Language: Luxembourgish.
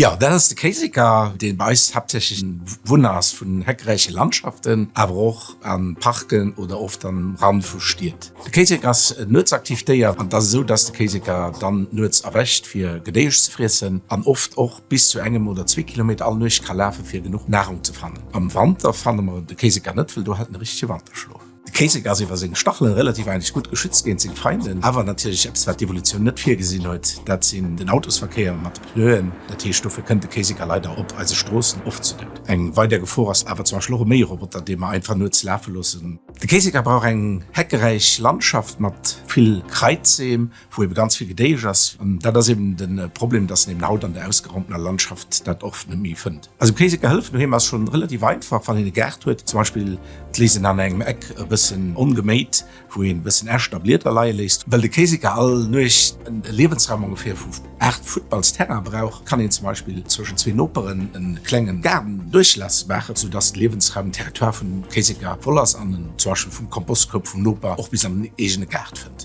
Jo, dat ass de Kéiseker, dee bei eis haaptsächlech en Bewunner ass vun heckeräiche Landschaften, awer och a Parken oder oft am Rand vu Stied. De Kéiseker ass en nuetsaktiivt Déier an et ass esou, dass de Kéiseker dann nuets erwächt fir Gedéiesch ze friessen an oft och bis zu engem oder zwee Kilometer all Nuecht ka lafe fir genuch Nahrung ze fannen. Am Wanter fanne mer de Kéiseker net, wëll do hält en e richtege Wanterschlof. De Kéisek ass iwwer seng Stachelen relativ eigentlech gutt geschützt géint seng Feinden. Awer natierlech eppes wat d'Evolutioun net virgesinn huet, dat sinn den Autosverkéier mat de Pneuen. Dat heescht dofir kënnt de Kéiseker leider op eise Stroossen oft zu Doud. Eng weider Gefor ass awer zum Beispill och e Méiroboter, dee mer einfach nuets lafe loossen. De Kéiseker brauch eng heckeräich Landschaft mat vill Kraitseem, wou ebe ganz vill Gedéiesch ass. An dat ass eben de Problem, dass en eben haut an der ausgeraumtener Landschaft dat oft net méi fënnt. Also dem Kéiseker hëllefen doheem ass schonn relativ einfach, wann een e Gaart huet. Zum Beispill d'Léisst een an engem Eck e bëssen ongeméit, wou een e bëssen Äscht a Blieder leie léisst. Well de Kéiseker all Nuecht e Liewensraum ongeféier vu 8 Futtballsterraine brauch, kann een zum Beispill zwëschen zwee Noperen e klengen Gaardenduerchlaass maachen, sou dass de Liewensraum, den Territoire vum Kéiseker voll ass an en zum Beispill vum Kompostkoup vum Noper och bis an den eegene Gaart fënnt.